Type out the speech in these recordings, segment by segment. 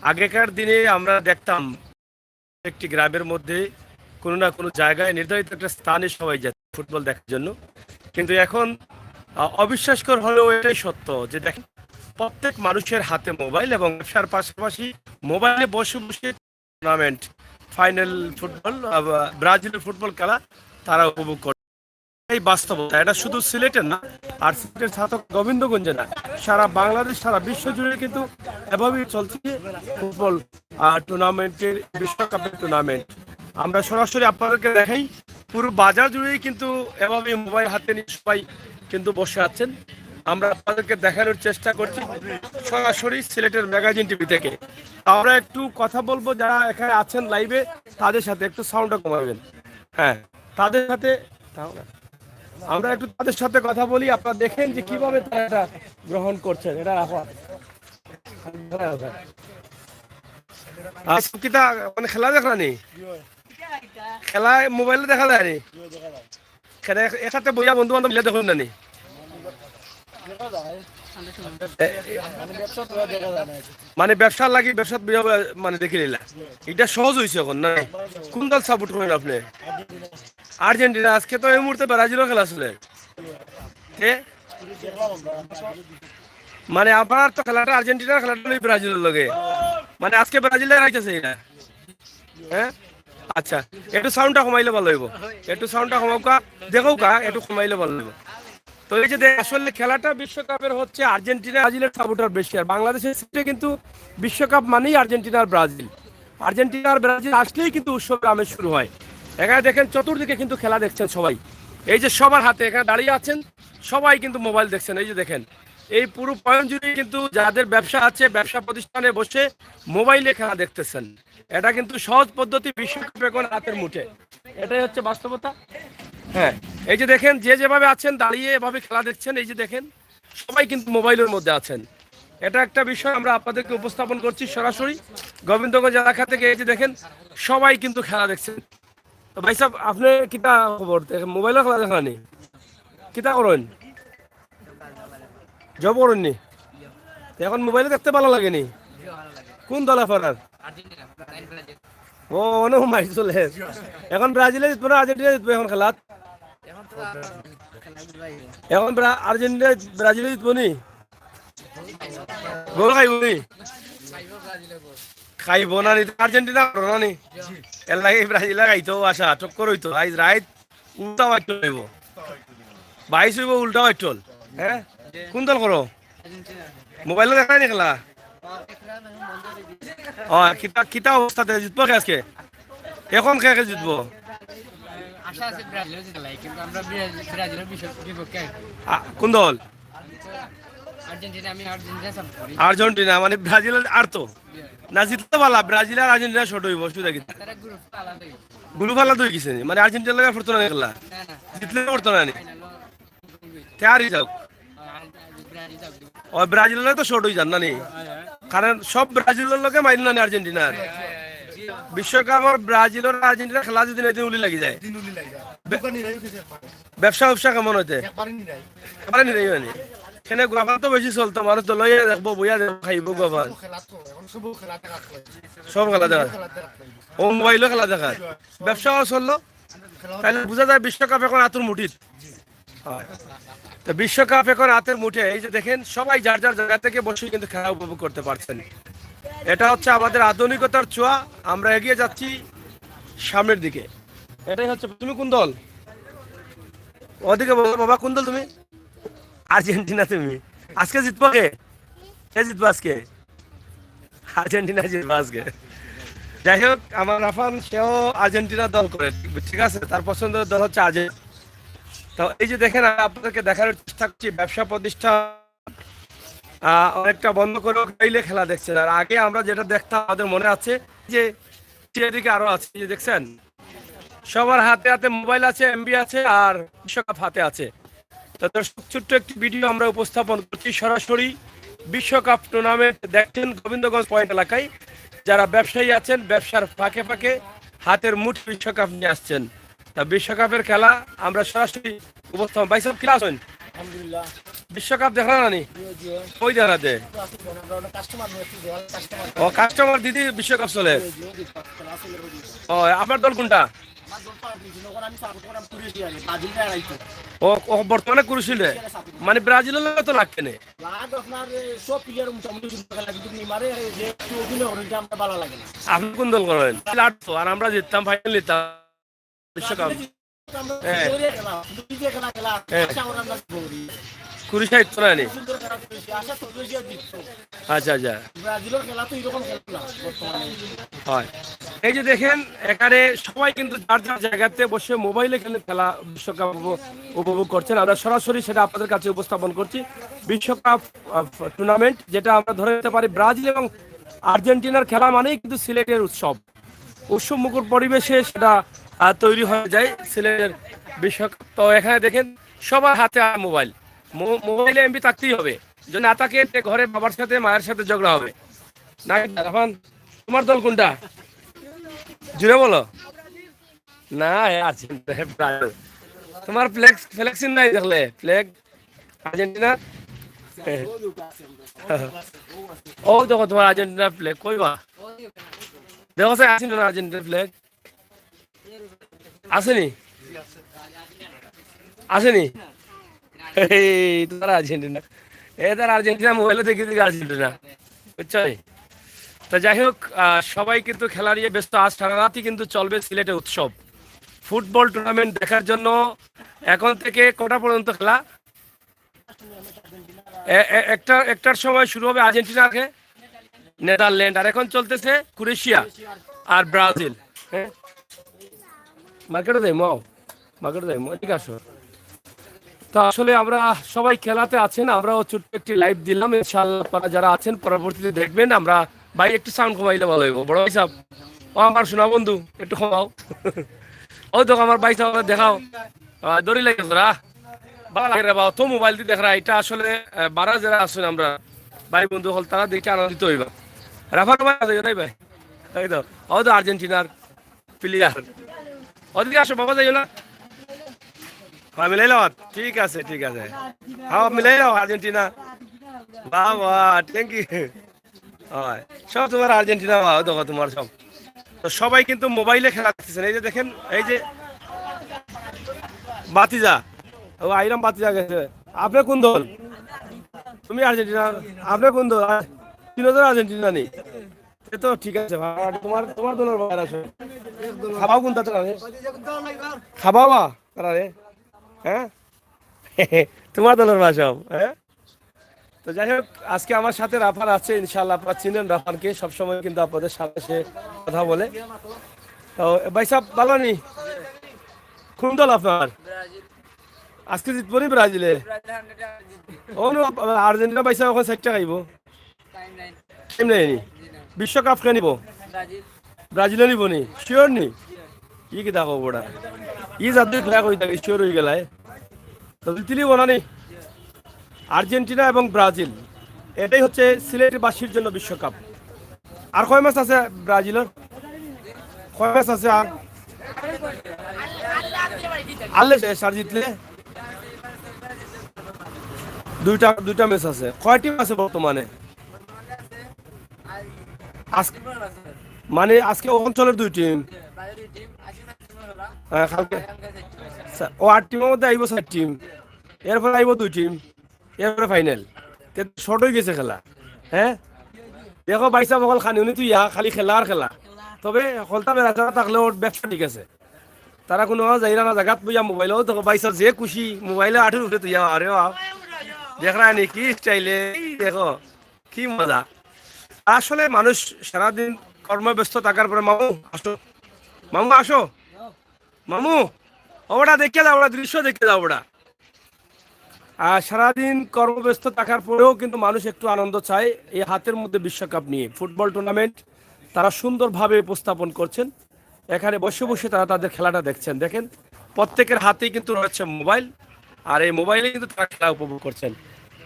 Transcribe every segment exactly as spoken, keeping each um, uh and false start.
আগেকার দিনে আমরা দেখতাম একটি গ্রামের মধ্যে কোনো না কোনো জায়গায় নির্ধারিত একটা স্থানে সবাই যেত ফুটবল দেখার জন্য। কিন্তু এখন, আহ, অবিশ্বাসকর হলেও এটাই সত্য যে দেখেন, প্রত্যেক মানুষের হাতে মোবাইল এবং ব্যবসার পাশাপাশি মোবাইলে বসে বসে টুর্নামেন্ট, ফাইনাল ফুটবল, আহ, ব্রাজিলের ফুটবল খেলা তারা উপভোগ করে। এই বাস্তবতা, এটা শুধু সিলেটের না, আর সিলেটের ছাতক গোবিন্দগঞ্জে না, সারা বাংলাদেশ, সারা বিশ্ব জুড়ে কিন্তু এভাবেই চলছে ফুটবল, আহ, টুর্নামেন্টের, বিশ্বকাপের টুর্নামেন্ট। আমরা সরাসরি আপনাদেরকে দেখাই, পুরো বাজার জুড়েই কিন্তু এভাবে মোবাইল হাতে নিয়ে সবাই কিন্তু বসে আছেন। আমরা আপনাদেরকে দেখানোর চেষ্টা করছি সরাসরি সিলেটের ম্যাগাজিন টিভি থেকে। আমরা একটু কথা বলবো যারা এখানে আছেন লাইভে, তাদের সাথে একটু সাউন্ডটা কমাবেন। হ্যাঁ, তাদের সাথে আমরা একটু তাদের সাথে কথা বলি। আপনারা দেখেন যে কিভাবে তারা এটা গ্রহণ করছেন। এটা রাখো। আজকে কিতা মানে খেলা দেখরা নি? খেলায় মোবাইলে দেখা যায় নি? কেন এক-, একসাথে বইয়া বন্ধু বান্ধব মিলে দেখুন না নি? এ, এ, মানে ব্যবসার লাগি ব্যবসাত বইয়া বইয়া মানে দেখি নিলা। এটা সহজ হইছে এখন না? কোন দল সাপোর্ট করেন আপনি? আর্জেন্টিনা। আজকে তো এই মুহূর্তে ব্রাজিলও খেলা চলে। কে? মানে আপনার তো খেলাটা আর্জেন্টিনার খেলাটা হলো ব্রাজিলের লগে। মানে আজকে ব্রাজিলে হারাইতেছে এরা। হ্যাঁ, আচ্ছা, একটু সাউন্ডটা কমাইলে ভালো হইব। একটু সাউন্ডটা কমাউকা, দেখউকা, একটু কমাইলে ভালো হইব। তো এই যে দেখ, আসলে খেলাটা বিশ্বকাপের হচ্ছে আর্জেন্টিনা ব্রাজিলের সাপোর্টার বেশি, আর বাংলাদেশের সিলেটে কিন্তু বিশ্বকাপ মানেই আর্জেন্টিনা আর ব্রাজিল। আর্জেন্টিনা আর ব্রাজিল আসলেই কিন্তু উৎসবের আমেজ শুরু হয়। এখানে দেখেন, চতুর্দিকে কিন্তু খেলা দেখছেন সবাই। এই যে সবার হাতে এখানে দাঁড়িয়ে আছেন, সবাই কিন্তু মোবাইল দেখছেন। এই যে দেখেন, এই পুরো পয়েন্ট জুড়ে কিন্তু যাদের ব্যবসা আছে, ব্যবসা প্রতিষ্ঠানে বসে মোবাইলে খেলা দেখতেছেন। এটা কিন্তু সহজ পদ্ধতি, বিশ্বকাপ এখন হাতের মুঠে। এটাই হচ্ছে বাস্তবতা। হ্যাঁ, এই যে দেখেন, যে যেভাবে আছেন দাঁড়িয়ে এভাবে খেলা দেখছেন, এই যে দেখেন, সবাই কিন্তু মোবাইলের মধ্যে আছেন। এটা একটা বিষয় আমরা আপনাদেরকে উপস্থাপন করছি সরাসরি গোবিন্দগঞ্জ এলাকা থেকে। এই যে দেখেন, সবাই কিন্তু খেলা দেখছেন। তো ভাই সাহেব, আপনি কিতা খবর? দেখেন, মোবাইলে খেলা দেখরা নি? কিতা করেন? জব করেন নি? তো এখন মোবাইলে দেখতে ভালো লাগে নি? কোন দল আপনার? ও, অনেক মাইক চলে। এখন ব্রাজিলে জিতবো না আর্জেন্টিনা জিতবো এখন খেলাত? এখন ব্রা-, আর্জেন্টিনা ব্রাজিলে জিতবো নি? গোল খাইবো নি? খাইবো না নি? আর্জেন্টিনা করো না নি? এর লাগে ব্রাজিলে খাইতো আশা, টক্কর হইতো। আইজ রাইত উল্টা বাইটল হইব। বাইশ হইব উল্টা বাইটল। হ্যাঁ? কোন দল করো? মোবাইলে দেখা নি খেলা? ও, কিতা, কিতা অবস্থাতে জিতবো কে আজকে? এখন কে কে জিতবো? আশা আছে ব্রাজিলও জিতলাই, কিন্তু আমরা ব্রাজিল-, ব্রাজিলের বিশ-, বিপক্ষে আছি। আ, কোন দল? আর্জেন্টিনা, আমি আর্জেন্টিনা সাপোর্ট করি। আর্জেন্টিনা, মানে ব্রাজিল আর তো? না জিতলে ভালা, ব্রাজিল আর আর্জেন্টিনা শর্ট হইব, অসুবিধা কি? তারা গ্রুপ আলাদা হইব। গ্রুপ আলাদা হয়ে গেছে নি? মানে আর্জেন্টিনা লাগে পড়তো না নি খেলা? না, না। জিতলে পড়তো না নি? ফাইনালও তে আর যাও। আর ব্রাজিল যাবে। ও, ব্রাজিল লগে তো শর্ট হয়ে যান না নি? কারণ সব ব্রাজিলের লগে মাইল না নি আর্জেন্টিনার। বিশ্বকাপ আর ব্রাজিল আর আর্জেন্টিনা খেলা যদি না, দিন উলি লাগি যায়। দিন উলি লাগি যায়। বে-, দোকানি নাই উঠেছে একবারে। ব্যবসা ব্যবসা কেমন হইতে? একবারে নি নাই। একবারে নি নাই মানে। এখানে গুয়াফান তো বেশি চলতো, মানুষ তো লইয়া দেখবো, বইয়া দেখবো, খাইবো গুয়াফান। সব খেলা তো, এখন সব খেলা দেখা হয়। সব খেলা দেখা। খেলা দেখা হয়। ও মোবাইলও খেলা দেখা। ব্যবসাও চললো। তাহলে বোঝা যায় বিশ্বকাপ এখন আতুর মুঠির। হয়। তো বিশ্বকাপ এখন হাতের মুঠে। এই যে দেখেন, সবাই যার যার জায়গা থেকে বসে কিন্তু খেলা উপভোগ করতে পারছেন। এটা হচ্ছে আমাদের আধুনিকতার ছোঁয়া। আমরা এগিয়ে যাচ্ছি সামনের দিকে। এটাই হচ্ছে, তুমি কোন দল? ওদিকে বলো বাবা, কোন দল তুমি? আর্জেন্টিনা তুমি। আজকে জিতবো কে? কে জিতবো আজকে? আর্জেন্টিনা জিতবো আজকে। যাই হোক, আমার রাফান, সেও আর্জেন্টিনা দল করে, ঠিক আছে? তার পছন্দের দল হচ্ছে আর্জেন্টিনা। তো এই যে দেখেন, আমি আপনাদেরকে দেখানোর চেষ্টা করছি, ব্যবসা প্রতিষ্ঠান, আহ, অনেকটা বন্ধ করে গাইলে খেলা দেখছেন। আর আগে আমরা যেটা দেখতাম, আমাদের মনে আছে যে এদিকে আরো আছে, এই যে দেখছেন, সবার হাতে হাতে মোবাইল আছে, এমবি আছে, আর বিশ্বকাপ হাতে আছে। তো দর্শক, ছোট্ট একটি ভিডিও আমরা উপস্থাপন করছি সরাসরি বিশ্বকাপ টুর্নামেন্ট দেখছেন গোবিন্দগঞ্জ পয়েন্ট এলাকায়। যারা ব্যবসায়ী আছেন, ব্যবসার ফাঁকে ফাঁকে হাতের মুঠে বিশ্বকাপ নিয়ে আসছেন। তা বিশ্বকাপের খেলা আমরা সরাসরি উপস্থাপন। ভাই সাহেব, কিলা আছেন? আলহামদুলিল্লাহ। বিশ্বকাপ দেখরা না নি? কই দেখরা দে? ও, কাস্টমার দিদি বিশ্বকাপ চলে। ও, আপনার দল কোনটা? ও, ও বর্তমানে ক্রোয়েশিয়া। মানে ব্রাজিলের লগে তো লাগছে না। আপনি কোন দল করেন? লাটতো, আর আমরা জিততাম, ফাইনাল নিতাম বিশ্বকাপ। হ্যাঁ। হ্যাঁ। কুড়ি ষাট তো না নি? আচ্ছা, আচ্ছা। হয়। এই যে দেখেন, এখানে সবাই কিন্তু যার যার জায়গাতে বসে মোবাইলে খেলে খেলা বিশ্বকাপ উপ-, উপভোগ করছেন। আমরা সরাসরি সেটা আপনাদের কাছে উপস্থাপন করছি। বিশ্বকাপ, আহ, টুর্নামেন্ট, যেটা আমরা ধরে নিতে পারি ব্রাজিল এবং আর্জেন্টিনার খেলা মানেই কিন্তু সিলেটের উৎসব। উৎসব মুখর পরিবেশে সেটা, আহ, তৈরি হয়ে যায় সিলেটের বিশ্বকাপ। তো এখানে দেখেন, সবার হাতে আর মোবাইল, মো-, মোবাইলে এমবি থাকতেই হবে। যদি না থাকে, সে ঘরে বাবার সাথে, মায়ের সাথে ঝগড়া হবে। না, এখন তোমার দল কোনটা? জুড়ে বলো। না, এ আর্জেন্টিনা, এ ব্রাজিল। তোমার ফ্ল্যাগ, ফ্ল্যাগ সিন নাই দেখলে? Flag Argentina. ও দেখো, তোমার আর্জেন্টিনার ফ্ল্যাগ কই বা? দেখো, স্যার, আর্জেন্টিনা, আর্জেন্টিনার ফ্ল্যাগ। আসেনি? আসেনি? এই, তোমার আর্জেন্টিনা। এ, তার আর্জেন্টিনা, মোবাইলে দেখি দেখি আর্জেন্টিনা। বুঝছো? তো যাই হোক, আহ, সবাই কিন্তু খেলা নিয়ে ব্যস্ত। আজ সারা রাতই কিন্তু চলবে সিলেটে উৎসব। ফুটবল টুর্নামেন্ট দেখার জন্য এখন থেকে কটা পর্যন্ত খেলা? এ-, এ-, একটা, একটার সময় শুরু হবে আর্জেন্টিনা, আগে নেদারল্যান্ড, আর এখন চলতেছে ক্রোয়েশিয়া আর ব্রাজিল। হ্যাঁ, মার্কেটে যাই, মাও, মার্কেটে যাই, মাও, ঠিক আছে। তো আসলে আমরা সবাই খেলাতে আছেন, আমরাও ছোট্ট একটি লাইভ দিলাম। ইনশাআল্লাহ, আপনারা যারা আছেন, পরবর্তীতে দেখবেন। আমরা, ভাই, একটু সাউন্ড কমাইলে ভালো হইব। বড় ভাই সাহেব, ও আমার সোনা বন্ধু, একটু কমাও। ও দেখো, আমার ভাই সাহেব, দেখাও। আহ, দড়ি লাগে তোরা। ভালো লাগে রে বাবা, তো মোবাইল দিয়ে দেখরা। এটা আসলে, আহ, বারা যারা আছেন আমরা ভাই বন্ধু হল, তারা দেখে আনন্দিত হইবা। রাফার ভাই, যাইও নাই ভাই? এই তো, ও তো আর্জেন্টিনার প্লেয়ার। ওদিকে আসো বাবা, যাইও না। হ্যাঁ, মিলাইলাও। ঠিক আছে, ঠিক আছে। হ্যাঁ, মিলাইলাও, আর্জেন্টিনা। বাহ, বাহ, থ্যাংক ইউ। হয়, সব তোমার আর্জেন্টিনা, বাহ, দেখো তোমার সব। তো সবাই কিন্তু মোবাইলে খেলা দেখতেছেন। এই যে দেখেন, এই যে বাতিজা, ও আইরাম বাতিজা গেছে। আপনি কোন দল? তুমি আর্জেন্টিনা। আপনি কোন দল? আর তিন হাজার আর্জেন্টিনা নেই। এ তো ঠিক আছে, ভাই, তোমার, তোমার দলের ভাই আছে। খাবাও কোনটা তারা রে? খাবাও বা তারা রে? হ্যাঁ? তোমার দলের ভাই সব, হ্যাঁ? তো যাই হোক, আজকে আমার সাথে রাফান আছে, ইনশাআল্লাহ আপনারা চিনেন রাফানকে, সবসময় কিন্তু আপনাদের সাথে সে কথা বলে। তো ভাই সাহেব, ভালো নি? কোন দল আপনার? ব্রাজিল। আজকে জিতবো নি ব্রাজিলে? ব্রাজিল হান্ড্রেড হান্ড্রেড জিতবে। ও নো, আর্জেন্টিনা ভাই সাহেব এখন সেটটা খাইবো। টাইম নাই। টাইম নেয়নি। জি না। বিশ্বকাপ কে নিব? ব্রাজিল। ব্রাজিলে নিব নি? শিওর নি? ই কি দেখো বড়া? ই জাদু খেলা কই থাকে, শিওর হয়ে গেলায়। তো জিতিলি বনানি। আর্জেন্টিনা এবং ব্রাজিল, এটাই হচ্ছে সিলেটবাসীর জন্য বিশ্বকাপ। আর কয় ম্যাচ আছে ব্রাজিলের? কয় ম্যাচ আছে আর? আনলে শেষ, আর জিতলে দুইটা, দুইটা ম্যাচ আছে। কয় টিম আছে বর্তমানে? আজ-, মানে আজকে অঞ্চলের দুই টিম। হ্যাঁ, কালকে। ও আট টিমের মধ্যে আইব চার টিম, এরপরে আইব দুই টিম, এরপরে ফাইনাল। তে শর্ট হয়ে গেছে খেলা। হ্যাঁ, দেখো ভাই সাহেব, অকল খানি উনি তুই ইয়া খালি খেলা আর খেলা। তবে হকলতা বেড়া ছাড়া থাকলে ওর ব্যবসা ঠিক আছে। তারা কোনো যাইরা না জাগাত বইয়া মোবাইলও দেখো ভাই সাহেব, যে খুশি মোবাইলে আঠের উঠে তুই আরে বাবা। দেখরা নি কি স্টাইলে, দেখো কি মজা। আসলে মানুষ সারাদিন কর্মব্যস্ত থাকার পরে, মামু আসো, মামু আসো, মামু, ওটা দেখে যাও, ওটা দৃশ্য দেখে যাও, ওটা। আর সারাদিন কর্মব্যস্ত থাকার পরেও কিন্তু মানুষ একটু আনন্দ চায়। এই হাতের মধ্যে বিশ্বকাপ নিয়ে ফুটবল টুর্নামেন্ট তারা সুন্দরভাবে উপস্থাপন করছেন। এখানে বসে বসে তারা তাদের খেলাটা দেখছেন। দেখেন, প্রত্যেকের হাতেই কিন্তু রয়েছে মোবাইল, আর এই মোবাইলে কিন্তু তারা খেলা উপভোগ করছেন।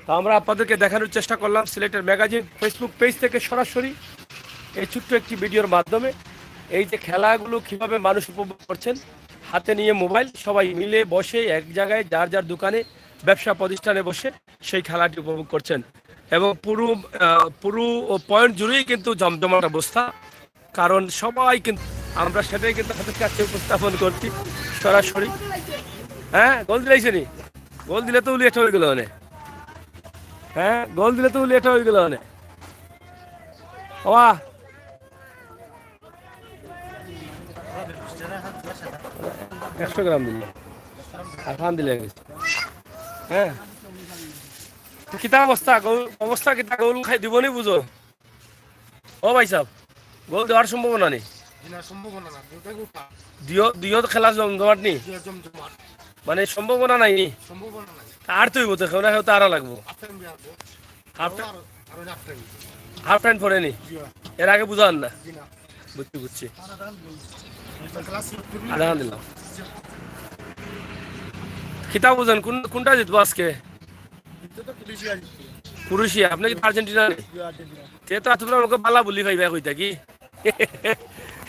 তো আমরা আপনাদেরকে দেখানোর চেষ্টা করলাম সিলেটের ম্যাগাজিন Facebook পেজ থেকে সরাসরি এই ছোট্ট একটি ভিডিওর মাধ্যমে এই যে খেলাগুলো কিভাবে মানুষ উপভোগ করছেন, হাতে নিয়ে মোবাইল, সবাই মিলে বসে এক জায়গায় যার যার দোকানে, ব্যবসা প্রতিষ্ঠানে বসে সেই খেলাটি উপভোগ করছেন। এবং পুরো আহ, পুরো পয়েন্ট জুড়েই কিন্তু জমজমাট অবস্থা, কারণ সবাই কিন্তু, আমরা সেটাই কিন্তু আপনাদের কাছে উপস্থাপন করছি সরাসরি। হ্যাঁ, গোল দিলাইছে নি? গোল দিলে তো লেট হয়ে গেল অনে। হ্যাঁ, গোল দিলে তো লেট হয়ে গেল অনে। বাবা, একশো গ্রাম দিল। আলহামদুলিল্লাহ। হ্যাঁ, তো কিতা অবস্থা? গোল, অবস্থা কিতা? গোল খাই দিব নি বুঝো? ও ভাই সাহেব, গোল দেওয়ার সম্ভাবনা নেই। জি না, সম্ভাবনা না, দুইটা গোল পাক। দুইও, দুইও তো খেলা জমজমাট নি? জি, জমজমাট। মানে সম্ভাবনা নাই নি? সম্ভাবনা নাই। আর তুই বলতে কেউ না কেউ তো আরা লাগবো। আফটার টাইম আসবো। হাফ আরো, আরো হাফ টাইম। হাফ টাইম পরে নি? জি। এর আগে বুঝান না? জি না। বুঝছি, বুঝছি। ক্লাস আধা ঘন্টা দিলাম। কিতা বুঝেন, কোন, কোনটা জিতবো আজকে? জিততে তো ক্রোয়েশিয়া জিতবে। ক্রোয়েশিয়া, আপনি কি আর্জেন্টিনা নি? জি, আর্জেন্টিনা। তে তো তোমরা আমাকে বালা বুলি ভাই ভাই কইতা কি?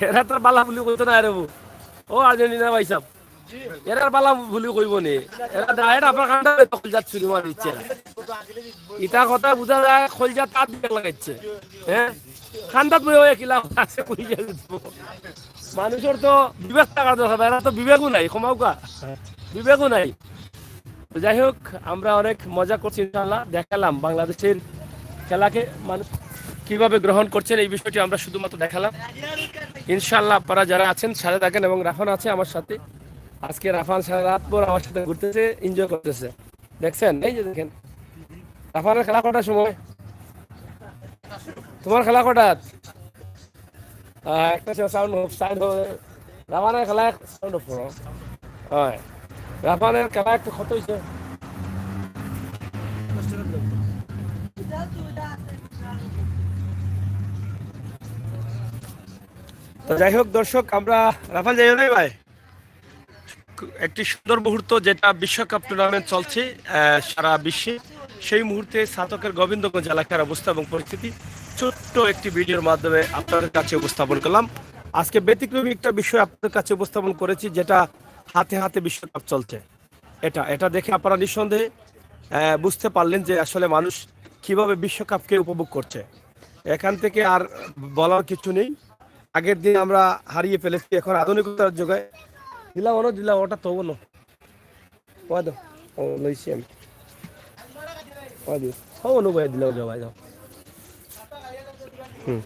এরা তো বালা বুলি কইতো না রে বউ। ও আর্জেন্টিনা ভাই সাহেব, এরা বালা বুলি কইব নি? এরা ডাইরেক্ট আপনার কান্ডা কলজাত ছুরি মারি দিচ্ছে এরা। ইটা কথা বুঝা যায়, কলজাত তার দিকে লাগাইছে। হ্যাঁ, কান্দাত বই ওই কিলা আছে কই যায়। মানুষের তো বিবেক থাকার দরকার, এরা তো বিবেকও নাই, কমাউকা, বিবেকও নাই। তো যাই হোক, আমরা অনেক মজা করছি, ইনশাআল্লাহ দেখালাম বাংলাদেশের খেলাকে মানুষ কিভাবে গ্রহণ করছেন, এই বিষয়টি আমরা শুধুমাত্র দেখালাম। ইনশাআল্লাহ আপনারা যারা আছেন সাথে থাকেন, এবং রাফান আছে আমার সাথে। আজকে রাফান সারা রাত ভর আমার সাথে ঘুরতেছে, এনজয় করতেছে। দেখছেন, এই যে দেখেন, রাফানের খেলা কটার সময়? তোমার খেলা কটার? আহ, একটা সাউন্ড অফ, সাউন্ড অফ। রাফানের খেলা সাউন্ড অফ করো। হয়, রাফানের খেলা একটু ক্ষত হয়েছে। তো যাই হোক দর্শক, আমরা রাফান যাই নাই ভাই, একটি সুন্দর মুহূর্ত, যেটা বিশ্বকাপ টুর্নামেন্ট চলছে আহ, সারা বিশ্বে। সেই মুহূর্তে ছাতকের গোবিন্দগঞ্জ এলাকার অবস্থা এবং পরিস্থিতি ছোট্ট একটি ভিডিওর মাধ্যমে আপনাদের কাছে উপস্থাপন করলাম। আজকে ব্যতিক্রমী একটা বিষয় আপনাদের কাছে উপস্থাপন করেছি, যেটা হাতে হাতে বিশ্বকাপ চলছে। এটা এটা দেখে আপনারা নিঃসন্দেহে আহ, বুঝতে পারলেন যে আসলে মানুষ কিভাবে বিশ্বকাপকে উপভোগ করছে। এখান থেকে আর বলার কিছু নেই। আগের দিন আমরা হারিয়ে ফেলেছি, এখন আধুনিকতার যুগে দিলা অনো দিলা ওটা তো বলো। ওয়া দাও। ও, লইছি আমি। ওয়া দিও। ও, অনু ভাই দিলাও, যাও ভাই, যাও। হুম।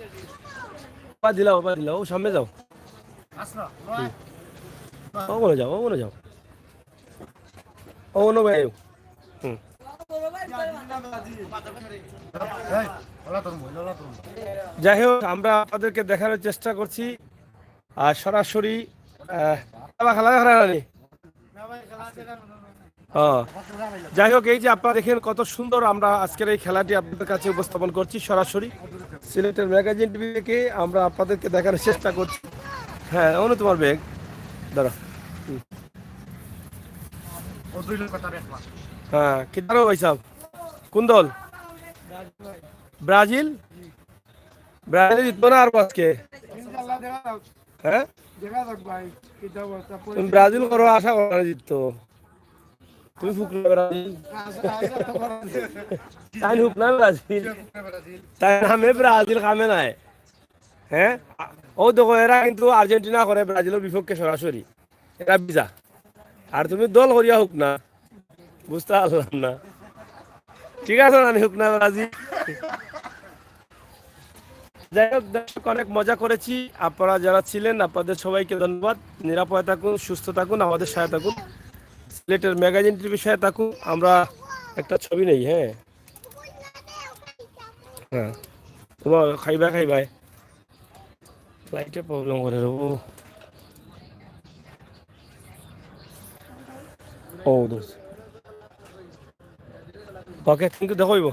ওয়া দিলাও, ওয়া দিলাও, ও সামনে যাও। হুম। ও, অনু যাও, ও, অনু যাও। ও, অনু ভাই। হুম। যাই হোক, আমরা আপনাদেরকে দেখানোর চেষ্টা করছি আর সরাসরি আহ, আবার খেলা দেখা হয়নি। ও, যাই হোক, এই যে আপনারা দেখেন কত সুন্দর, আমরা আজকের এই খেলাটি আপনাদের কাছে উপস্থাপন করছি সরাসরি সিলেটের ম্যাগাজিন টিভি থেকে। আমরা আপনাদেরকে দেখানোর চেষ্টা করছি। হ্যাঁ, অনু, তোমার ব্যাগ ধরো। হুম। হ্যাঁ, কিতারো ভাই সাহেব, কোন দল? ব্রাজিল। ব্রাজিল জিতবো না আর আজকে? ইনশাআল্লাহ দেখা যাক। হ্যাঁ, দেখা যাক ভাই, কিতা অবস্থা। তুমি ব্রাজিল করো, আশা করো না জিততো। তুমি ফুক না ব্রাজিল। আশা, আশা তো করা যায়। তাই হুক না ব্রাজিল। ব্রাজিল। তাই নামে ব্রাজিল কামে নাই। হ্যাঁ, ও দেখো, এরা কিন্তু আর্জেন্টিনা করে ব্রাজিলের বিপক্ষে সরাসরি। এরা ভিজা। আর তুমি দল করিয়া হুক না, বুঝতে পারলাম না। ঠিক আছে, আমি হুক না ব্রাজিল। যাই হোক দর্শক, অনেক মজা করেছি। আপনারা যারা ছিলেন, আপনাদের সবাইকে ধন্যবাদ। নিরাপদে থাকুন, সুস্থ থাকুন, আমাদের সাথে থাকুন, সিলেটের ম্যাগাজিন টিভির সাথে থাকুন। আমরা একটা ছবি নেই। হ্যাঁ, হ্যাঁ, তোমার খাইবা খাইবাই। ফ্লাইটে প্রবলেম করে রে। ও দোস্ত, ওকে, থ্যাংক ইউ। দেখা হইব।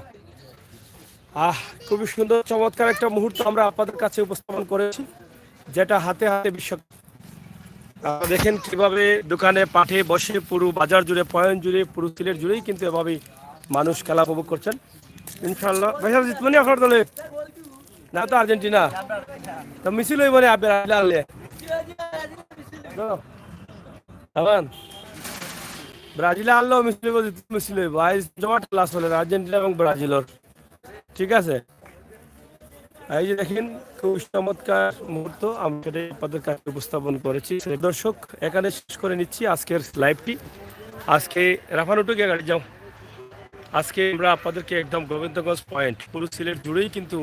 আহ, খুবই সুন্দর, চমৎকার একটা মুহূর্ত আমরা আপনাদের কাছে উপস্থাপন করেছি, যেটা হাতে হাতে বিশ্বকাপ। আপনারা দেখেন কিভাবে দোকানে, পাঠে, বসে, পুরো বাজার জুড়ে, পয়েন্ট জুড়ে, পুরো সিলেট জুড়েই কিন্তু এভাবেই মানুষ খেলা উপভোগ করছেন। ইনশাআল্লাহ ভাই সাহেব, জিতবো নি আপনার দলে? না তো আর্জেন্টিনা। তো মিছিল হইব রে আপনার আইলে আনলে। তো, আমান। ব্রাজিলে আনলেও মিছিল হইব, জিতলেও মিছিল হইব। আইজ জমাট খেলা চলে আর্জেন্টিনা এবং ব্রাজিলর, ঠিক আছে? এই যে দেখেন, খুব চমৎকার মুহূর্ত, আমি সেটাই আপনাদের কাছে উপস্থাপন করেছি। দর্শক, এখানে শেষ করে নিচ্ছি আজকের লাইভটি। আজকে রাফান উঠো গিয়া গাড়ি যাও। আজকে আমরা আপনাদেরকে একদম গোবিন্দগঞ্জ পয়েন্ট, পুরো সিলেট জুড়েই কিন্তু,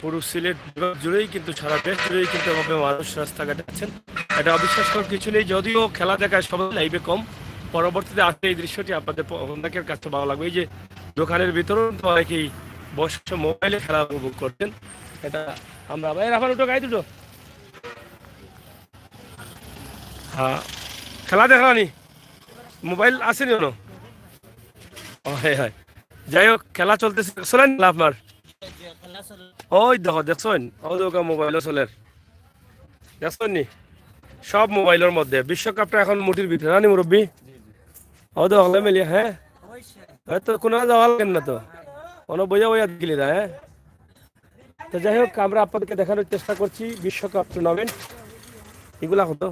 পুরো সিলেট বিভাগ জুড়েই কিন্তু, সারা দেশ জুড়েই কিন্তু এভাবে মানুষ রাস্তাঘাটে আছেন। এটা অবিশ্বাস করার কিছু নেই, যদিও খেলা দেখায় সবাই লাইভে কম। পরবর্তীতে আসলে এই দৃশ্যটি আপনাদের প-, অনেকের কাছে ভালো লাগবে। এই যে দোকানের ভিতরেও কিন্তু অনেকেই বসে মোবাইলে খেলা উপভোগ করছেন। এটা আমরা, ভাই, রাফান উঠো, গাড়ি উঠো। হ্যাঁ, খেলা দেখলানি? মোবাইল আছে নি কোনো? ও, হ্যাঁ, হ্যাঁ। যাই হোক, খেলা চলতেছে, চলেন খেলা আপনার। ওই দেখো, দেখছেন? ওই দেখো, মোবাইলও চলের। দেখছেন নি? সব মোবাইলের মধ্যে। বিশ্বকাপটা এখন মুঠির ভিতরে, না নি, মুরব্বী? ও দেখো, হকলে মিলিয়া, হ্যাঁ? হয়তো কোনো যাওয়া লাগে না তো। কোনো বইয়া বইয়া গেলি না, হ্যাঁ? তো যাই হোক, আমরা আপনাদেরকে দেখানোর চেষ্টা করছি বিশ্বকাপ টুর্নামেন্ট। এগুলা কত?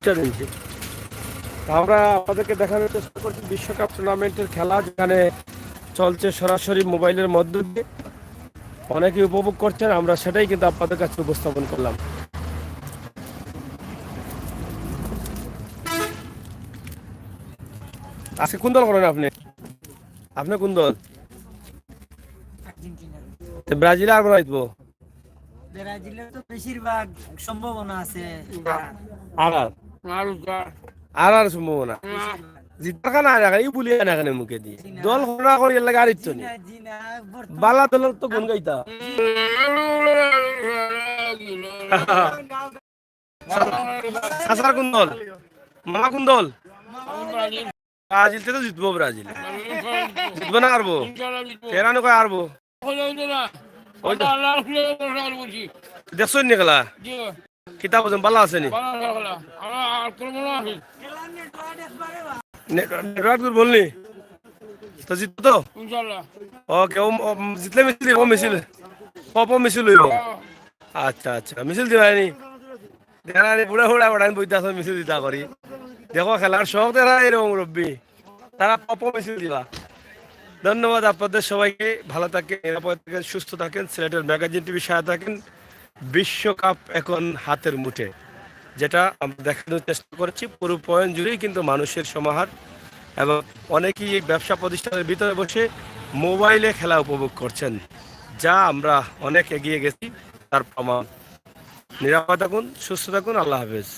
চার ইঞ্চি। তো আমরা আপনাদেরকে দেখানোর চেষ্টা করছি বিশ্বকাপ টুর্নামেন্টের খেলা, যেখানে চলছে সরাসরি মোবাইলের মধ্য দিয়ে। অনেকেই উপভোগ করছেন, আমরা সেটাই কিন্তু আপনাদের কাছে উপস্থাপন করলাম। আজকে কোন দল করেন আপনি? আপনি কোন দল? তো ব্রাজিল আর বানাইতবো? ব্রাজিলের তো বেশিরভাগ সম্ভাবনা আছে। আর আর। আর আর। আর আর সম্ভাবনা। জিতার কারণে আর এখন এই বলি না কেন মুখে দিয়ে? দল খোলা করি এর লাগে আর ইচ্ছু নেই। জি না, জি না, বর্তমান বালা দলের তো গুণ গাইতা। চাচার কোন দল? মামা কোন দল? ব্রাজিল তো জিতবো, ব্রাজিল। জিতবো না হারবো? তেরা নৌকা হারবো। ওই তো। দেখছো নি খেলা? কিতা বুঝুন, ভালো আছে নি? নেটওয়ার্ক দুর্বল নি? তো জিতবো তো? ওকে, ও, ও, জিতলে মিছিল দিব, মিছিল। পপ মিছিল হইব। আচ্ছা, আচ্ছা, মিছিল দিবা নি? দেখা নি, বুড়া বুড়া বেড়ান বইতে আসো, মিছিল দিতা করি। দেখো, খেলার শখ দেখা এরকম মুরব্বী। তারা পপ মিছিল দিবা। ধন্যবাদ আপনাদের সবাইকে। ভালো থাকেন, নিরাপদ থাকেন, সুস্থ থাকেন। সিলেটের ম্যাগাজিন টিভি সাথে থাকেন। বিশ্বকাপ এখন হাতের মুঠে, যেটা আমরা দেখানোর চেষ্টা করেছি। পুরো পয়েন্ট জুড়েই কিন্তু মানুষের সমাহার এবং অনেকেই এই ব্যবসা প্রতিষ্ঠানের ভিতরে বসে মোবাইলে খেলা উপভোগ করছেন, যা আমরা অনেক এগিয়ে গেছি তার প্রমাণ। নিরাপদ থাকুন, সুস্থ থাকুন, আল্লাহ হাফেজ।